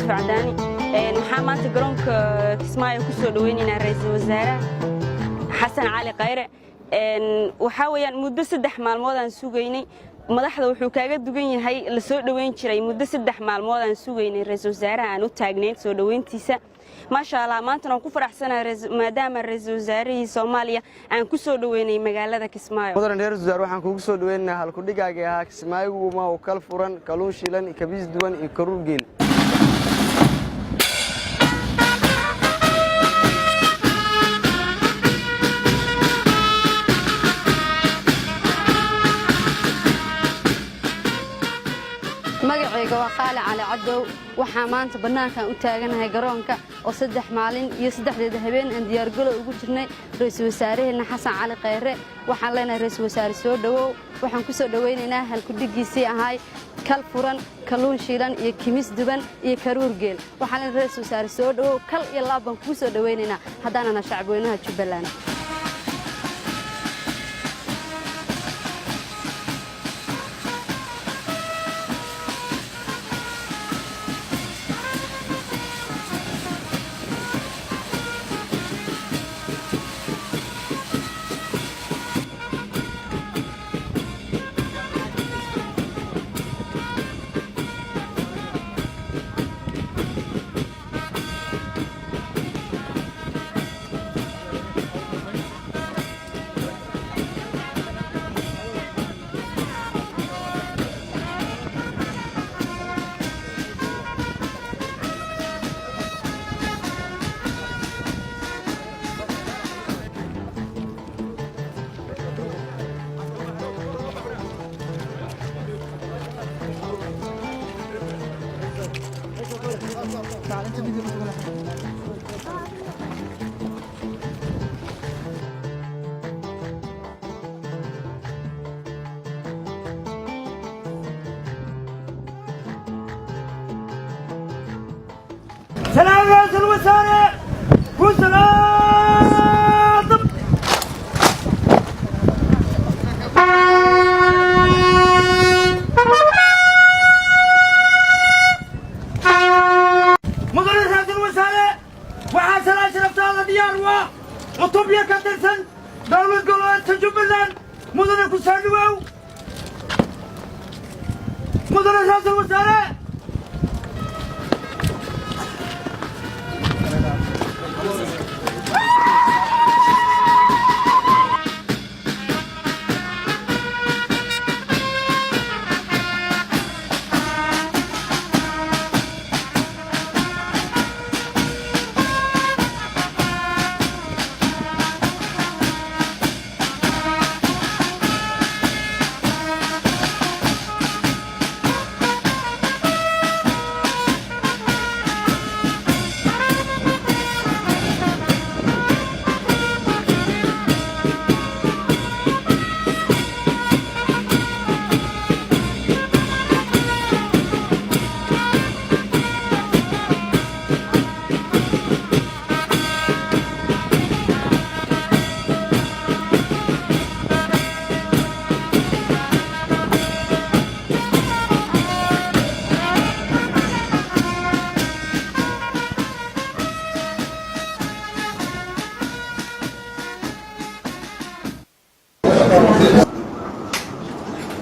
Yuusuf Cadaani. Waxaa maanta garoonka Kismaayo ku soo dhaweynaynaa Ra-iisul Wasaaraha Xasan Cali Khayre. Waxaa weeyaan muddo 3 maalmood aan sugaynay. Madaxda wuxuu kaaga dugan yahay la soo dhoweyn jiray. Muddo 3 maalmood aan sugaynay ra-iisul wasaaraha, aan u taagnayn soo dhoweyntiisa. Maasha Allah, maantana waan ku faraxsanahay maadaama ra-iisul wasaarihii Soomaaliya aan ku soo dhoweynay magaalada Kismaayo. Mudan reer wasaar, waxaan kugu soo dhaweynaynaa halkudhigaagii ahaa "Kismaayo ma kal furan, kaluun shiilan, kabiis duwan iyo karuur geel". Magacayga waa Qaali Cali Cadow. Waxaa maanta bannaankan u taaganahay garoonka oo 3 maalin iyo saddexdeeda habeen aan diyaargalow ugu jirnay ra-iisul wasaaraheenna Xasan Cali Khayre. Waxaan leenahay, ra-iisul wasaare, soo dhowow. Waxaan ku soo dhowaynaynaa halkudhiggiisii ahay kal furan, kalluun shiilan iyo kimis duban iyo karuur geel. Waxaan leenahay, ra-iisul wasaare, soo dhowow. Kal iyo laab baan kugu soo dhowaynaynaa haddaanana shacabweynaha Jubbaland. سلام رئيس الوزراء وسلام. Mudane ra-iisul wasaare, waxaa salaa sharaftaada diyaar waa cutubya ka tirsan dowlad goboleedka Jubbaland. Mudane, ku soo dhawow, mudane ra-iisul wasaare.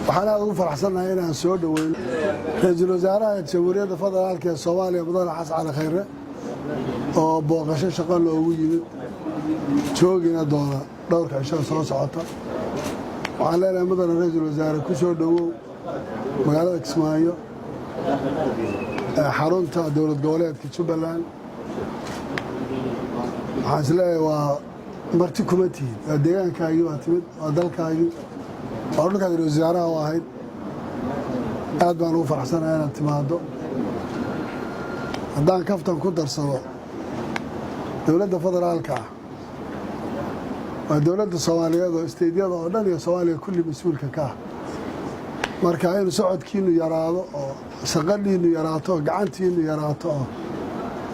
Waxaan aada ugu faraxsannahay inaan soo dhoweyno ra-iisul wasaaraha Jamhuuriyadda Federaalka ee Soomaaliya, mudane Xasan Cali Khayre, oo booqasho shaqo loogu yimid, joogina doona dhowrka cisho soo socota. Waxaan leenahay, mudane ra-iisul wasaare, ku soo dhowow magaalada Kismaayo ee xarunta dowlad goboleedka Jubbaland. Waxaan is leeyahay, waa marti kuma tihid, waa deegaankaagii, waa timid, waa dalkaagii, waa dhulkaad ra-isul wasaaraha u ahayd. Aad baan ugu faraxsanahay inaad timaaddo. Haddaan kaftan ku darsado, dowladda federaalka ah waa dowladda Soomaaliyeed oo isteydyada oo dhan iyo Soomaaliya kulli mas-uulka ka ah. Marka inuu socodkiinu yaraado oo shaqadhiinu yaraato oo gacantiinu yaraato oo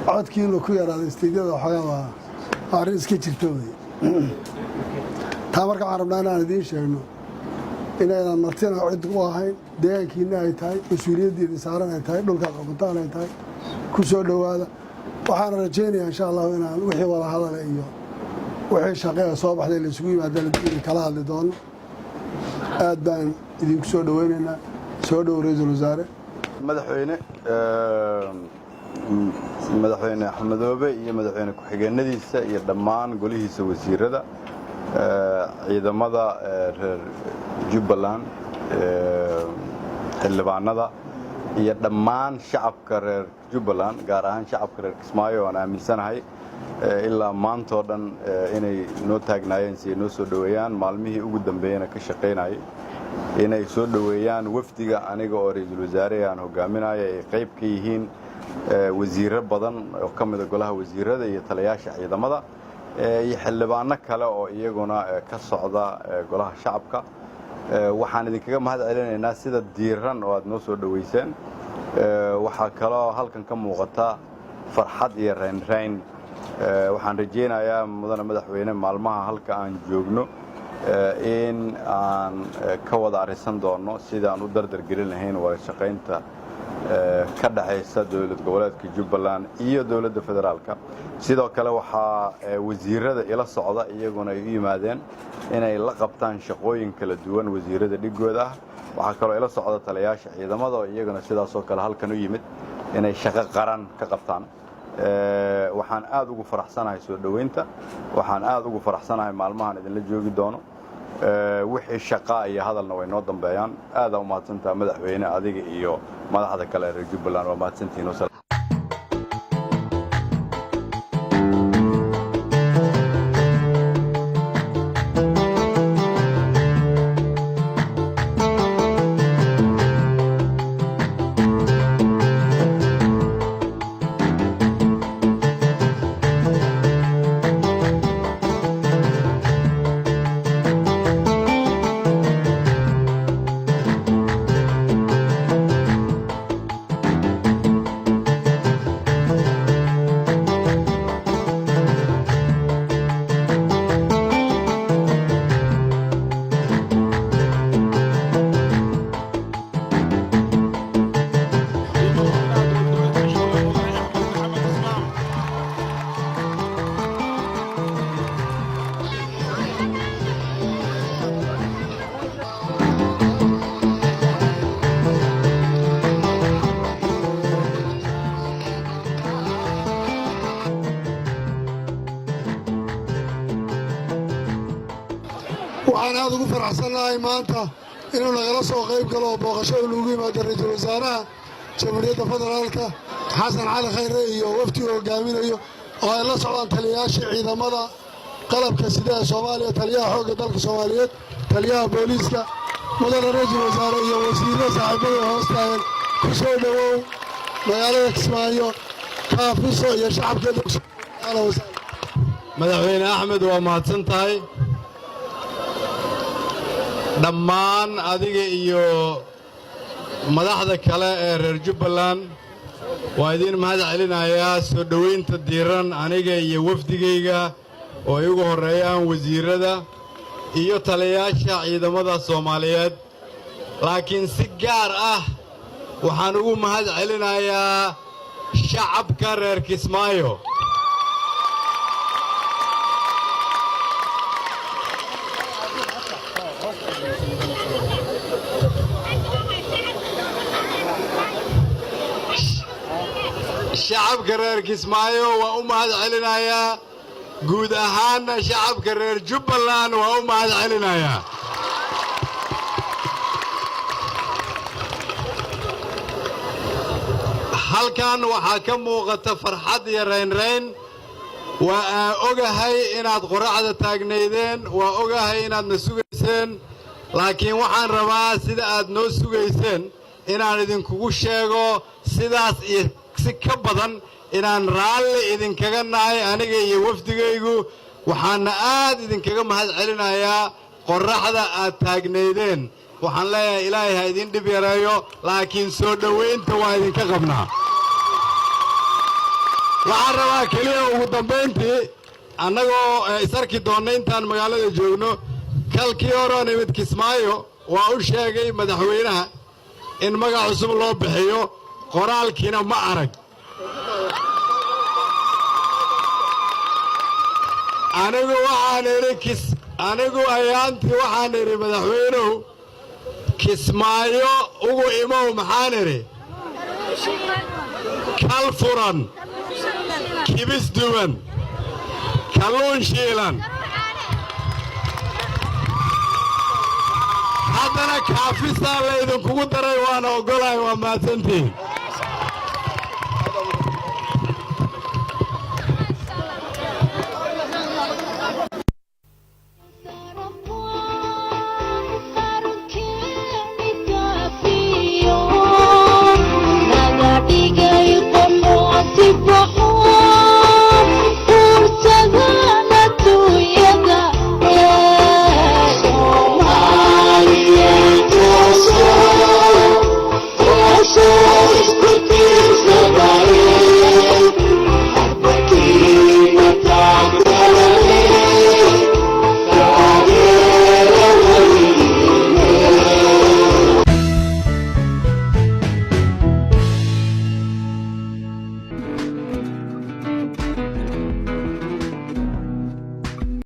codkiinu ku yaraado isteydyada, waxoogaa waa arrin iska jirta wey taa. Marka waxaan rabnaa inaan idiin sheegno inaydan martina cid u ahayn, deegaankiina ay tahay, mas-uuliyaddiidii saaran ay tahay, dhulkaad xukuntaan ay tahay. Ku soo dhowaada. Waxaana rajaynayaa, insha Allahu, inaan wixii wada hadale iyo wixii shaqee soo baxday la isugu yimaadana idin kala hadli doono. Aad baan idinku soo dhoweynaynaa. Soo dhow, ra-iisul wasaare. Madaxweyne, Madaxweyne Axmedoobe iyo madaxweyne ku-xigeenadiisa iyo dhammaan golihiisa wasiirada, ciidamada reer Jubbaland, xildhibaanada iyo dhammaan shacabka reer Jubbaland, gaar ahaan shacabka reer Kismaayo, aan aaminsanahay ilaa maantoo dhan inay noo taagnaayeen si ay noo soo dhoweeyaan, maalmihii ugu dambeeyena ka shaqaynayay inay soo dhoweeyaan wafdiga aniga oo ra-iisul wasaare aan hogaaminaya, ay qayb ka yihiin wasiirro badan oo ka mida golaha wasiirada iyo taliyaasha ciidamada iyo xildhibaano kale oo iyaguna ka socda golaha shacabka. Waxaan idinkaga mahad celinaynaa sida diiran oo aad noo soo dhoweyseen. Waxaa kaloo halkan ka muuqata farxad iyo raynrayn. Waxaan rajaynayaa, mudane madaxweyne, maalmaha halka aan joogno in aan ka wada arrisan doono sidaan u dardar gelin lahayn wada shaqaynta ka dhexaysa dowlad goboleedka Jubbaland iyo dowladda federaalka. Sidoo kale waxaa wasiirada ila socda iyaguna ay u yimaadeen inay la qabtaan shaqooyin kala duwan wasiirada dhigooda ah. Waxaa kaloo ila socda taliyaasha ciidamada oo iyaguna sidaasoo kale halkan u yimid inay shaqo qaran ka qabtaan. Waxaan aad ugu faraxsanahay soo dhoweynta. Waxaan aad ugu faraxsanahay maalmahan idinla joogi doono. Wixii shaqaa iyo hadalna way noo dambeeyaan. Aadaa u mahadsantaha, madaxweyne, adiga iyo madaxda kale reer Jubbaland. Waa mahadsantihiin. Waxaan aad ugu faraxsannahay maanta inuu nagala soo qayb galo oo booqasho uu noogu yimaado ra-iisul wasaaraha Jamhuuriyadda Federaalka, Xasan Cali Khayre, iyo wafdigu hogaaminayo oo ay la socdaan taliyayaashii ciidamada qalabka sida ee Soomaaliya, taliyaha xoogga dalka Soomaaliyeed, taliyaha booliiska. Mudane ra-iisul wasaare iyo wasiirro saaxiibada hoos taagan, ku soo dhowow magaalada Kismaayo, Kaafiso iyo shacabkeeda. Madaxweyne Axmed, waa mahadsan tahay. Dhammaan adiga iyo madaxda kale ee reer Jubbaland waa idiin mahad celinayaa soo dhowaynta diiran aniga iyo wafdigayga oo ay ugu horreeyaan wasiirrada iyo taliyayaasha ciidamada Soomaaliyeed. Laakiin si gaar ah waxaan ugu mahad celinayaa shacabka reer Kismaayo. Shacabka reer Kismaayo waa u mahad celinayaa. Guud ahaanna shacabka reer Jubbaland waa u mahad celinayaa. Halkan waxaa ka muuqata farxad iyo raynrayn. Waa aa ogahay inaad qorraxda taagnaydeen, waa ogahay inaadna sugayseen, laakiin waxaan rabaa sida aad noo sugayseen inaan idinkugu sheego sidaas iyo si ka badan inaan raalli idinkaga nahay aniga iyo wafdigaygu. Waxaanna aad idinkaga mahad celinayaa qorraxda aad taagnaydeen. Waxaan leeyahay, Ilaahay ha idin dhib yareeyo, laakiin soo dhowaynta waa idinka qabnaa. Waxaan rabaa keliya ugu dambayntii, annagoo isarki doonna intaan magaalada joogno, kalkii horoon imid Kismaayo waa u sheegay madaxweynaha in magac cusub loo bixiyo. Qoraalkiina ma arag. Anigu waxaan idhi kis anigu ayaantii waxaan idhi madaxweynuhu Kismaayo ugu imow. Maxaan idhi? Kal furan, kibis duban, kalluun shiilan, haddana kaafisaa laydinkugu daray. Waana oggolahay. Waa mahadsantihiin.